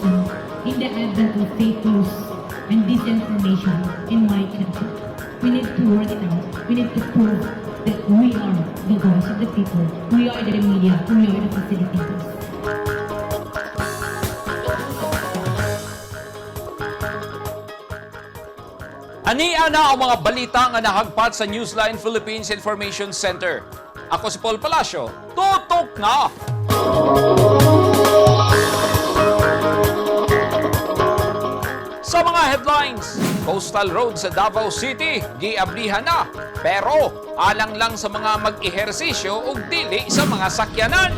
journalism in the advent of fake news and disinformation in my country. We need to work it out. We need to prove that we are the voice of the people. We are the media. We are the facilitators. Ania na ang mga balita nga nahagpat sa Newsline Philippines Information Center. Ako si Paul Palacio. Tutok na! Sa mga headlines, Coastal Road sa Davao City, giablihan na. Pero alang lang sa mga mag-ehersisyo ug dili sa mga sakyanan.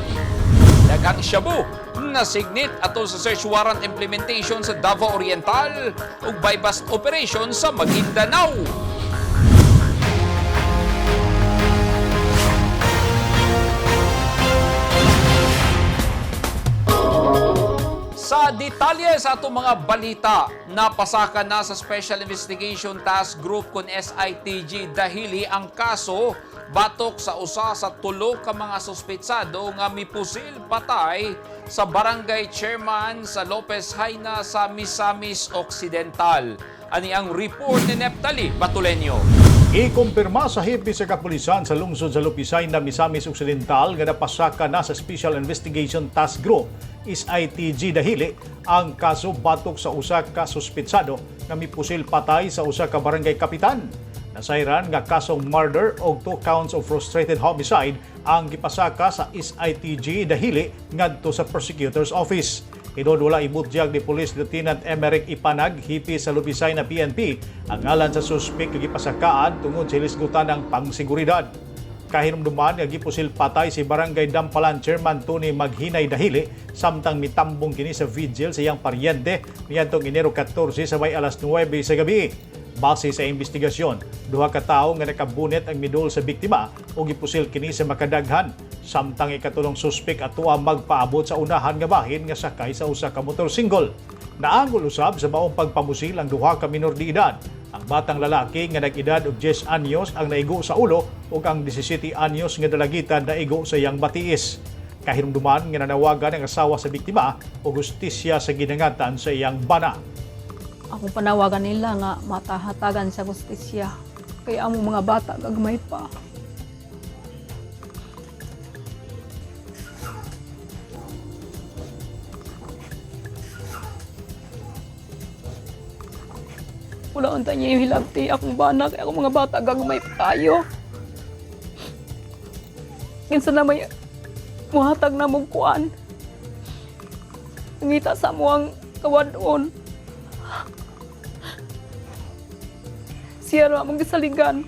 Daghang shabu nasignit atol sa search warrant implementation sa Davao Oriental ug bypass operation sa Maguindanao. Sa detalye sa atong mga balita, napasaka na sa Special Investigation Task Group kun SITG dahili ang kaso batok sa usa sa tulo ka mga suspetsado nga mipusil patay sa barangay chairman sa Lopez Haina sa Misamis Occidental. Ani ang report ni Neptali Batulenyo. Ikumpirma sa hepe sa kapulisan sa lungsod sa Lupisay na Misamis Occidental nga napasaka na sa Special Investigation Task Group SITG dahili ang kaso batok sa usa ka suspetsado nga mipusil patay sa usa ka barangay kapitan. Nasayran nga kasong murder og 2 counts of frustrated homicide ang gipasaka sa SITG dahili ngadto sa Prosecutor's Office. Hinon wala ibutyag ni Police Lieutenant Emerick Ipanag, hipi sa Lupisay na PNP, ang ngalan sa suspek nga gipasakaan tungod sa hilisgutan ng pangsiguridad. Kahinumduman nga gipusil patay si Barangay Dampalan Chairman Tony Maghinay Dahili samtang mitambong kini sa vigil sa iyang paryente niadtong Enero 14 sa may alas 9 sa gabi. Base sa investigasyon, duha ka tawo nga nakabunit ang midol sa biktima ug gipusil kini sa makadaghan samtang ikatulong suspek atoa magpaabot sa unahan nga bahin nga sakay sa usa ka motorsingle. Naangol usab sa maong pagpamusil ang duha ka minor de edad. Ang batang lalaki nga nag-edad og 10 anyos ang naigo sa ulo ug ang 17 anyos nga dalagitan naigo sa iyang batiis. Kahinumduman nga nanawagan ang asawa sa biktima og hustisya sa ginangatan sa iyang bana. Akong panawagan nila nga matahatagan sa gustisya. Kaya among mga bata gagmay pa. Wala unta niya yung hilabti akong bana kaya akong mga bata gagmay pa tayo. Kinsa na may muhatag na mong kuan. Ngita sa mo ang kawadon. Siya ra among gisaligan.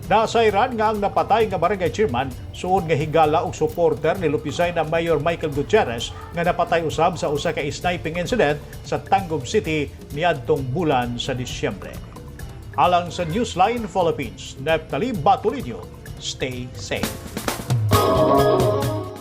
Nasayran nga ang napatay nga barangay chairman suod nga higala og supporter ni Lupisay na Mayor Michael Gutierrez nga napatay usab sa usa ka sniping incident sa Tangub City niadtong bulan sa Disyembre. Alang sa Newsline Philippines, Neptali Batulinio, stay safe.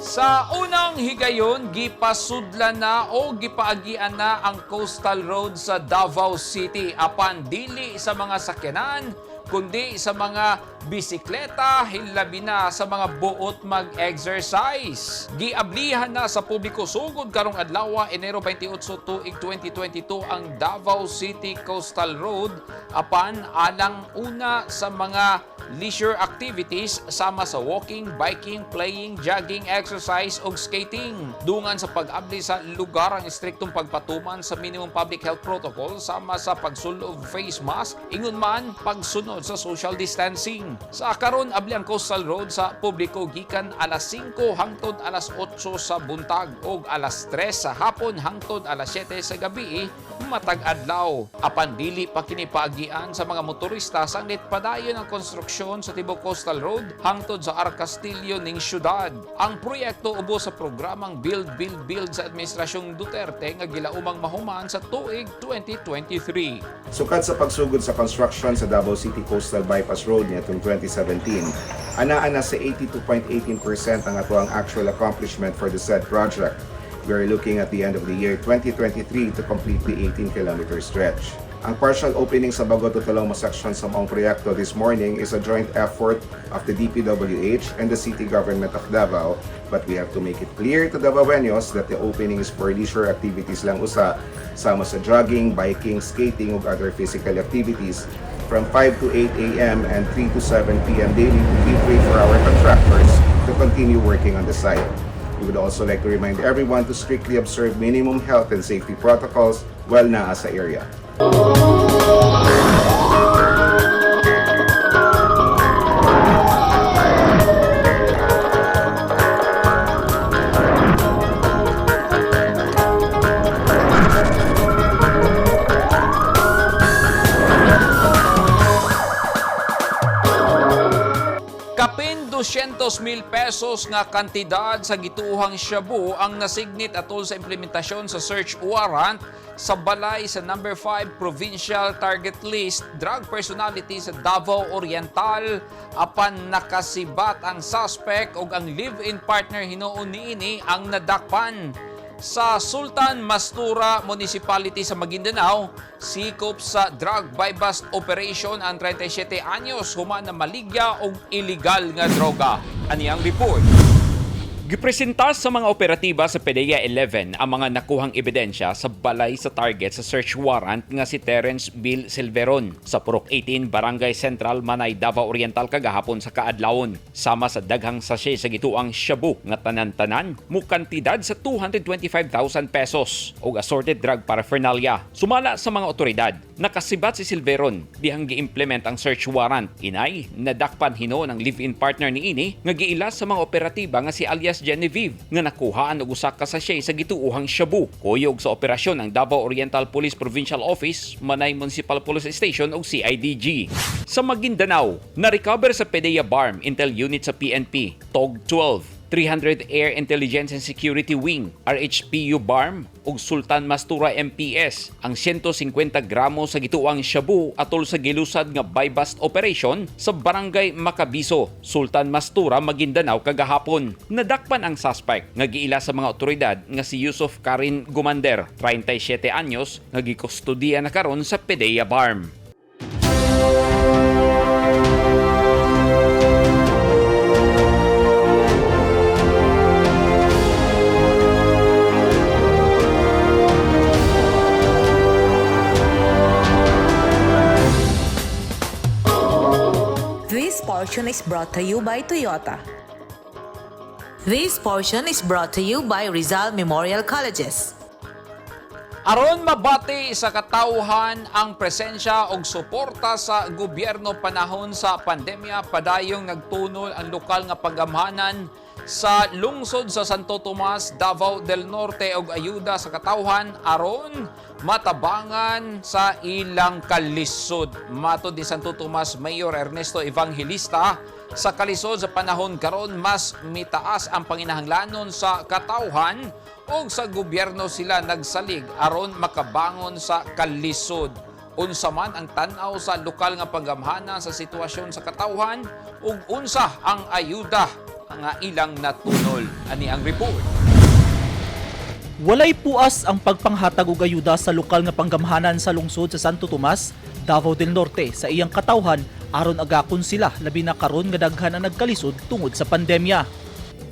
Sa unang higayon, gipasudlan na o gipaagian na ang coastal road sa Davao City apan dili sa mga sakyanan kundi sa mga bisikleta, hilabi na sa mga buot mag-exercise. Giablihan na sa publiko sugod karong adlaw, Enero 28 tuig 2022 ang Davao City Coastal Road apan alang una sa mga leisure activities sama sa walking, biking, playing, jogging, exercise ug skating. Dungan sa pag-abli sa lugar ang estriktong pagpatuman sa minimum public health protocol sama sa pagsulob face mask, ingon man pagsunod sa social distancing. Sa karon abli ang coastal road sa publiko gikan alas 5 hangtod alas 8 sa buntag ug alas 3 sa hapon hangtod alas 7 sa gabi matag adlaw. Apan dili pa kini paagian sa mga motorista sanglit padayon ang konstruksyon sa Tibok Coastal Road hangtod sa R. Castillo ning syudad. Ang proyekto ubo sa programang Build Build Build sa Administrasyong Duterte nga gilaumang mahuman sa tuig 2023. Sukad sa pagsugod sa construction sa Davao City Coastal Bypass Road niadtong 2017, ana-ana sa 82.18% ang atoang actual accomplishment for the said project. We are looking at the end of the year 2023 to complete the 18-kilometer stretch. Ang partial opening sa Bago to Talomo section sa maong proyekto this morning is a joint effort of the DPWH and the City Government of Davao, but we have to make it clear to Davaoenos that the opening is for leisure activities lang usa, sama sa jogging, biking, skating ug other physical activities from 5 to 8 a.m. and 3 to 7 p.m. daily to give way for our contractors to continue working on the site. We would also like to remind everyone to strictly observe minimum health and safety protocols while naa sa area. Kapin 200,000 pesos nga kantidad sa gituohang shabu ang nasignit atol sa implementasyon sa search warrant sa balay sa number 5 Provincial Target List Drug Personality sa Davao Oriental, apan nakasibat ang suspect ug ang live-in partner hinuon niini ang nadakpan. Sa Sultan Mastura Municipality sa Maguindanao, sikop sa drug buy-bust operation ang 37 anyos human na maligya og illegal nga droga. Ani ang report. Gipresenta sa mga operatiba sa PDEA 11 ang mga nakuhang ebidensya sa balay sa target sa search warrant nga si Terence Bill Silveron sa Purok 18, Barangay Central, Manay, Davao Oriental kagahapon sa kaadlawon. Sama sa daghang sachet sa gituang shabu nga tanan-tanan mo kantidad sa 225,000 pesos og assorted drug paraphernalia. Sumala sa mga otoridad, nakasibat si Silveron dihang gi-implement ang search warrant. Inay, nadakpan hinuon ang live-in partner niini nga giila sa mga operatiba nga si alias Genevieve nga nakuhaan og usa ka sachet sa gituohang shabu. Kuyog sa operasyon ang Davao Oriental Police Provincial Office, Manay Municipal Police Station ug CIDG. Sa Maguindanao, na-recover sa PDEA BARMM Intel Unit sa PNP, TOG 12, 300 Air Intelligence and Security Wing, RHPU BARMM ug Sultan Mastura MPS ang 150 gramo sa gituang shabu atol sa gilusad nga buy-bust operation sa Barangay Makabiso, Sultan Mastura, Maguindanao kagahapon. Nadakpan ang suspect nga giila sa mga otoridad nga si Yusuf Karin Gumander, 37 anyos, nga gikustudiya na karon sa PDEA BARMM. This portion is brought to you by Toyota. This portion is brought to you by Rizal Memorial Colleges. Aron mabati sa katawhan ang presensya og suporta sa gobyerno panahon sa pandemya, padayong nagtunol ang lokal nga panggamhanan sa lungsod sa Santo Tomas, Davao del Norte og ayuda sa katawhan aron matabangan sa ilang kalisod. Matod ni Santo Tomas Mayor Ernesto Evangelista, sa kalisod sa panahon karon mas mitaas ang panginahanglanon sa katawhan ug sa gobyerno sila nagsalig aron makabangon sa kalisod. Unsa man ang tan-aw sa lokal nga panggamhanan sa sitwasyon sa katawhan ug unsa ang ayuda nga ilang natunol? Ani ang report. Walay puas ang pagpanghatag og ayuda sa lokal nga panggamhanan sa lungsod sa Santo Tomas, Davao del Norte sa iyang katawhan aron agakon sila, labi na karon nga daghan ang nagkalisod tungod sa pandemya.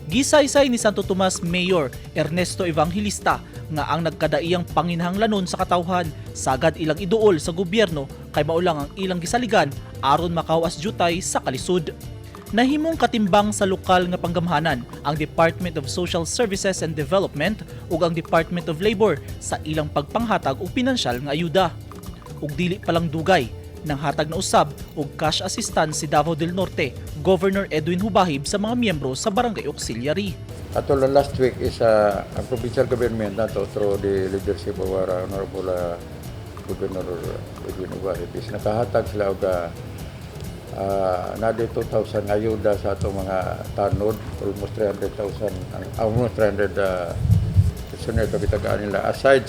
Gisaysay ni Santo Tomas Mayor Ernesto Evangelista nga ang nagkadaiyang panginahanglanon sa katawhan sagad ilang iduol sa gobyerno kay mao lang ang ilang gisaligan aron makawas jutay sa kalisod. Nahimong katimbang sa lokal nga panggamhanan ang Department of Social Services and Development ug ang Department of Labor sa ilang pagpanghatag og pinansyal nga ayuda. Ug dili pa lang dugay, nanghatag na usab og cash assistance si Davao del Norte Governor Edwin Hubahib sa mga miyembro sa Barangay Auxiliary. Ato last week is ang provincial government nato through the leadership of our Honorable Governor Edwin Hubahib is nakahatag sila og na 2,000 ayuda sa atong mga tanod, almost 300,000, almost 300 personnel kabitagaan nila. Aside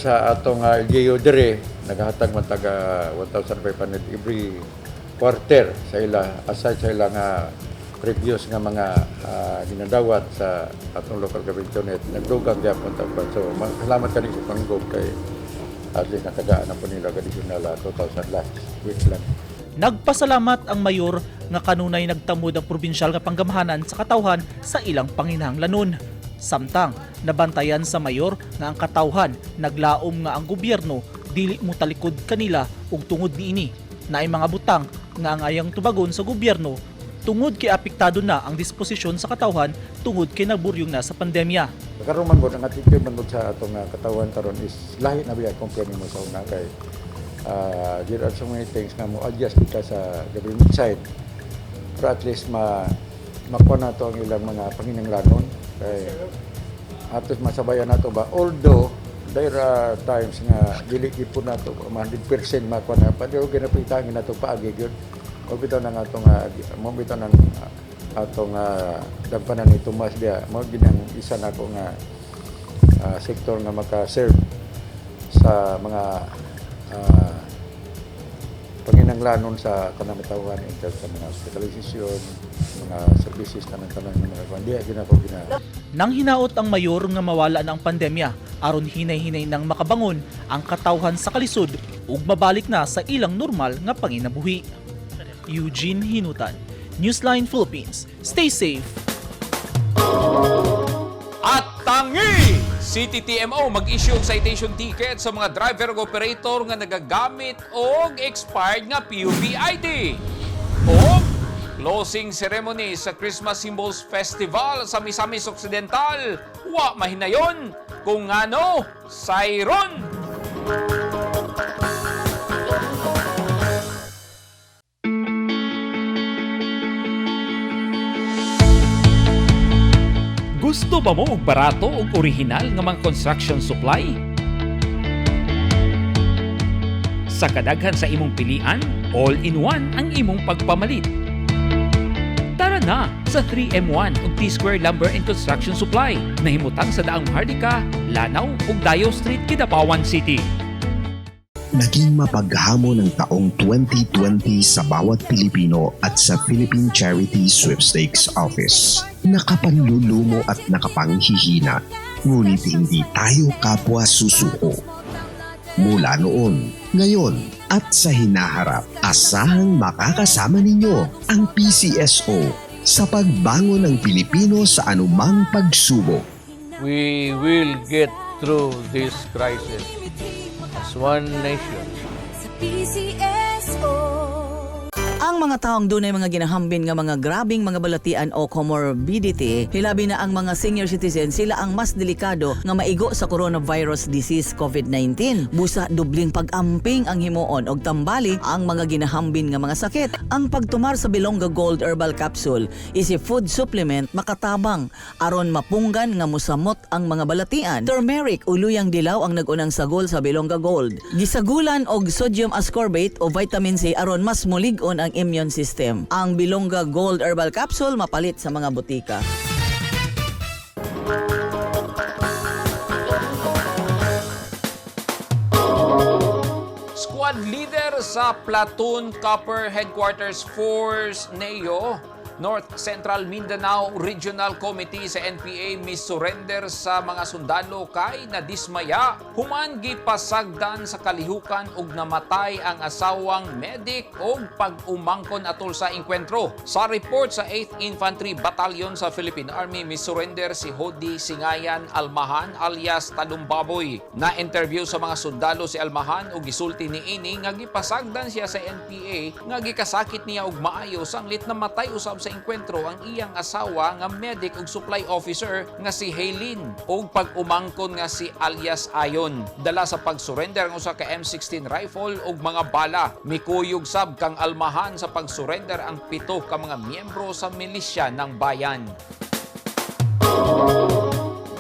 sa atong LGU dire, naghatag man taga 1,500 every quarter sa ila, aside sa ila nga previous nga mga ginadawat sa atong local government unit, nagdugang gyapon ta. So salamat kani sa panggog kay At least natagaan na po nila og additional 2,000 last week lang. Nagpasalamat ang mayor nga kanunay nagtamod ang probinsyal nga panggamhanan sa katawhan sa ilang panginahanglanon. Samtang nabantayan sa mayor nga ang katawhan naglaom nga ang gobyerno dili mo talikod kanila ug tungod niini naay mga butang nga ang ayang tubagon sa gobyerno tungod kay apektado na ang disposisyon sa katawhan tungod kay naburyong na sa pandemya. Karon man gud, ang attitude man gud sa atong katawan karon is lahi na biya compare nimo sa una kay there are so many things nga mo adjust kita sa government side pero at least ma makuha nato ang ilang mga panginahanglanon kay atos masabayan nato ba, although there are times nga dili gyud nato 100% makuha na pa, pero ginapitan nato paagi gyud o bitaw nang atong mo bitaw nang atong dampanan ni Tomas dia mo gid ang isa nako nga sektor nga maka-serve sa mga panginanglanon sa kanang katawhan in terms sa mga hospitalization, mga services, tanan-tanan ng mga kuan. Diha gyud ako gina Nang hinaot ang mayor nga mawala na ang pandemya aron hinay-hinay nang makabangon ang katawhan sa kalisod ug mabalik na sa ilang normal nga panginabuhi. Eugene Hinutan, Newsline Philippines. Stay safe. At tangi! CTTMO mag-issue og citation ticket sa mga driver ug operator nga nagagamit og expired nga PUV ID. O closing ceremony sa Christmas Symbols Festival sa Misamis Occidental. Wa mahinayon kung ngano sayron. Gusto ba mo og barato ug orihinal nga mga construction supply? Sa kadaghan sa imong pilian, all-in-one ang imong pagpamalit. Tara na sa 3M1 ug T-Square Lumber and Construction Supply. Nahimutang sa Daang Maharlika, Lanao ug Dayo Street, Kidapawan City. Naging mapaghamon ang taong 2020 sa bawat Pilipino at sa Philippine Charity Sweepstakes Office. Nakapanlulumo at nakapanghihina, ngunit hindi tayo kapwa susuko. Mula noon, ngayon at sa hinaharap, asahang makakasama ninyo ang PCSO sa pagbangon ng Pilipino sa anumang pagsubok. We will get through this crisis as one nation. PCSO. Ang mga taong dunay mga ginahambin nga mga grabing mga balatian o comorbidity, hilabi na ang mga senior citizen, sila ang mas delikado nga maigo sa coronavirus disease COVID-19. Busa dubling pag-amping ang himuon og tambali ang mga ginahambin nga mga sakit. Ang pagtumar sa Bilongga Gold Herbal Capsule is a food supplement makatabang aron mapunggan nga musamot ang mga balatian. Turmeric o luyang dilaw ang nag-unang sagol sa Bilongga Gold. Gisagulan og sodium ascorbate o vitamin C aron mas mulig-on ang immune system. Ang Bilongga Gold Herbal Capsule mapalit sa mga butika. Squad leader sa Platoon Copper Headquarters Force NEO, North Central Mindanao Regional Committee sa NPA misurrender sa mga sundalo kay nadismaya. Human gipasagdan sa kalihukan ug namatay ang asawang medic og pag-umangkon atol sa engkwentro. Sa report sa 8th Infantry Battalion sa Philippine Army, misurrender si Hody Singayan Almahan alias Talumbaboy. Na-interview sa mga sundalo si Almahan ug gisulti niini nga gipasagdan siya sa NPA nga gikasakit niya og maayo sanglit namatay usab sa engkwentro ang iyang asawa nga medic ug supply officer nga si Haylin ug pag-umangkon nga si alias Ayon. Dala sa pag-surrender ang usa ka M16 rifle ug mga bala. Mikuyog sab kang Almahan sa pag-surrender ang 7 ka mga miyembro sa milisya ng bayan.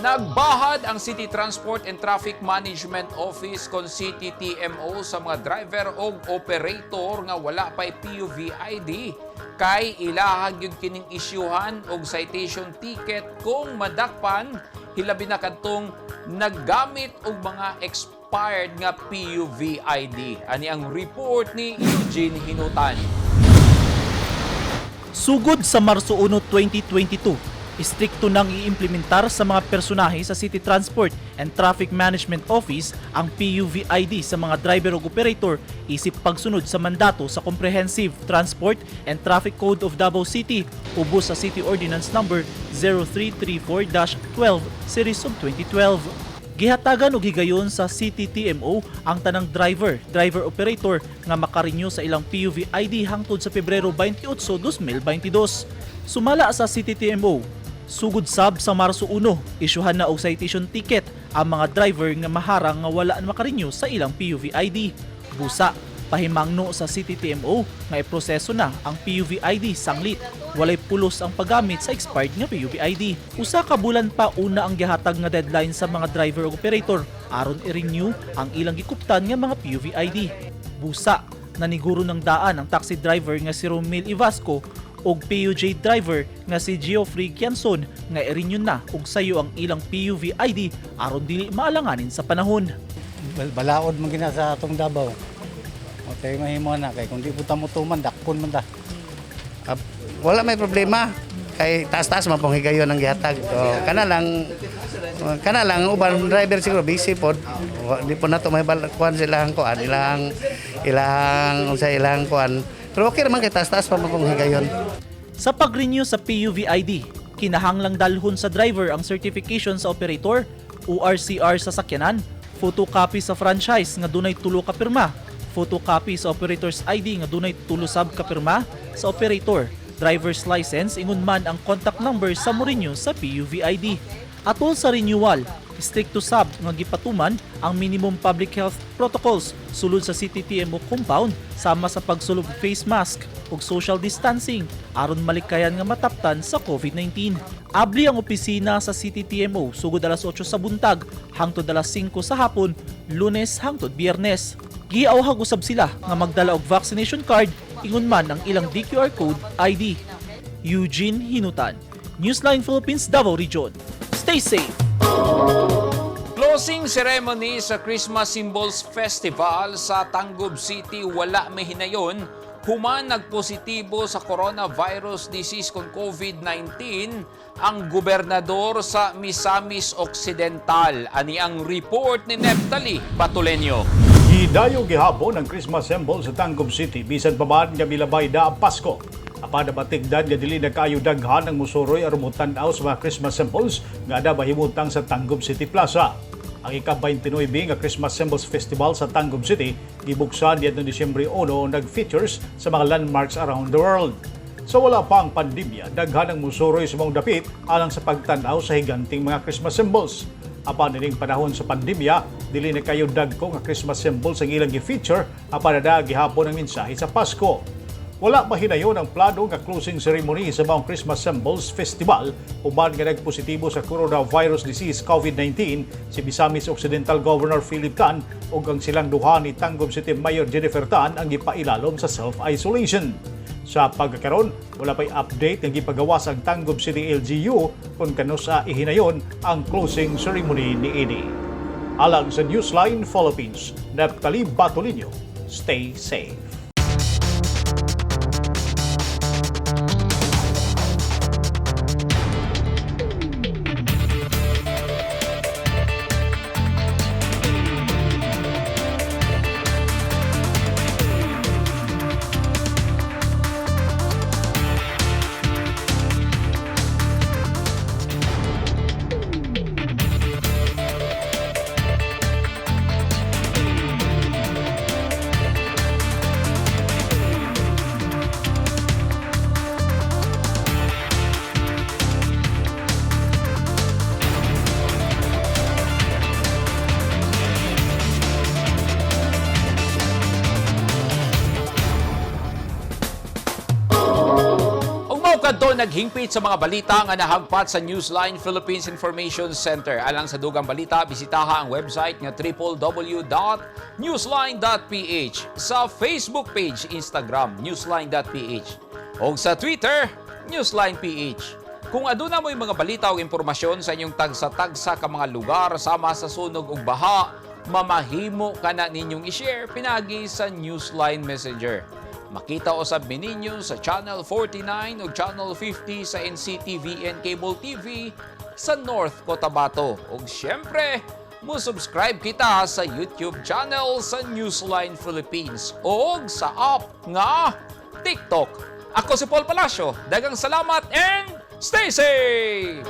Nagbahad ang City Transport and Traffic Management Office kon CTTMO sa mga driver og operator nga wala pay PUV ID kay ilahag gyud kining isyuhan og citation ticket kung madakpan, hilabi na kadtong naggamit og mga expired nga PUV ID. Ani ang report ni Eugene Hinutan. Sugod sa Marso 1, 2022, Istrikto nang iimplementar sa mga personahe sa City Transport and Traffic Management Office ang PUVID sa mga driver ug operator isip pagsunod sa mandato sa Comprehensive Transport and Traffic Code of Davao City ubos sa City Ordinance Number 0334-12 Series of 2012. Gihatagan og higayon sa CTTMO ang tanang driver, driver operator nga makarenew sa ilang PUV ID hangtod sa Pebrero 28, 2022. Sumala sa CTTMO, sugod sab sa Marso 1, isyuhan na og citation ticket ang mga driver nga maharang nga wala makarenew sa ilang PUV ID. Busa, pahimangno sa CTTMO nga iproseso na ang PUV ID sanglit walay pulos ang paggamit sa expired nga PUV ID. Usa ka bulan pa una ang gihatag nga deadline sa mga driver ug operator aron i-renew ang ilang gikuptan nga mga PUV ID. Busa, naniguro ng daan ang taxi driver nga si Romil Ivasco ug PUJ driver nga si Geoffrey Gianson nga i-renew na og sayo ang ilang PUV ID aron dili maalanganin sa panahon. Balaod man gina sa atong Davao. O tayo mahimo na kay kung di po ta motuman, dakpon man ta. Wala may problema kay taas-taas man pong higayon ang gihatag. So, kana lang uban driver siguro busy pod. Di po nato may kuan sila ang kuan ilang ilang unsa ilang kuan. Pero okay naman kay taas-taas pa man pong higayon. Sa pag-renew sa PUV ID, kinahanglang dalhon sa driver ang certification sa operator, ORCR sa sakyanan, photocopy sa franchise nga dunay tulo ka pirma, photocopy sa operator's ID nga dunay tulo sab ka pirma sa operator, driver's license ingon man ang contact number sa mo-renew sa PUV ID. Atol sa renewal, stricto sab nga gipatuman ang minimum public health protocols sulod sa CTTMO compound sama sa pagsulob og face mask ug social distancing aron malikayan nga mataptan sa COVID-19. Abli ang opisina sa CTTMO sugod alas 8 sa buntag hangtod alas 5 sa hapon, Lunes hangtod Biyernes. Giawhag usab sila nga magdala og vaccination card ingon man ang ilang DQR code ID. Eugene Hinutan, Newsline Philippines, Davao Region. Stay safe! Closing ceremony sa Christmas Symbols Festival sa Tangub City wala may hinayon human nagpositibo sa coronavirus disease kon COVID-19 ang gobernador sa Misamis Occidental. Ani ang report ni Neftali Batulenyo. Gidayo gihapon ang Christmas symbol sa Tangub City bisan pa man nga milabay na ang Pasko. Apan nabatigdan nga dili na kaayo daghan ang musuroy aron motan-aw sa mga Christmas symbols nga ada mahimutang sa Tangub City Plaza. Ang ika-29 nga Christmas Symbols Festival sa Tangub City gibuksan niadtong Disyembre 1, nag-features sa mga landmarks around the world. Sa wala pa ang pandemya, daghan ang musuroy sa mga dapit alang sa pagtan-aw sa higanting mga Christmas symbols. Apan ining panahon sa pandemya, dili na kayo dagko nga Christmas symbols ang ilang gi-feature apan ada gihapon ang mensahe sa Pasko. Wala mahinayon ang plano nga closing ceremony sa maong Christmas Symbols Festival uban nga nagpositibo sa coronavirus disease COVID-19 si Misamis Occidental Governor Philip Tan ug ang silang duha ni Tangub City Mayor Jennifer Tan ang gipailalom sa self-isolation. Sa pagkakaron, wala pa'y update nga gipagawas ang Tangub City LGU kung kanusa ihinayon ang closing ceremony niini. Alang sa Newsline Philippines, Neptali Batolinio, stay safe. Ug mao kadto naghingpit sa mga balita nga nahagpat sa Newsline Philippines Information Center. Alang sa dugang balita, bisitaha ang website nga www.newsline.ph, sa Facebook page, Instagram, newsline.ph o sa Twitter, newsline.ph. Kung aduna mo'y mga balita o impormasyon sa inyong tagsa-tagsa ka mga lugar sama sa sunog ug baha, mamahimo kana ninyong i-share pinagi sa Newsline Messenger. Makita usab mi ninyo sa Channel 49 ug Channel 50 sa NCTVN Cable TV sa North Cotabato. Ug syempre, mo subscribe kita sa YouTube channel sa Newsline Philippines o sa app nga TikTok. Ako si Paul Palacio. Daghang salamat and stay safe!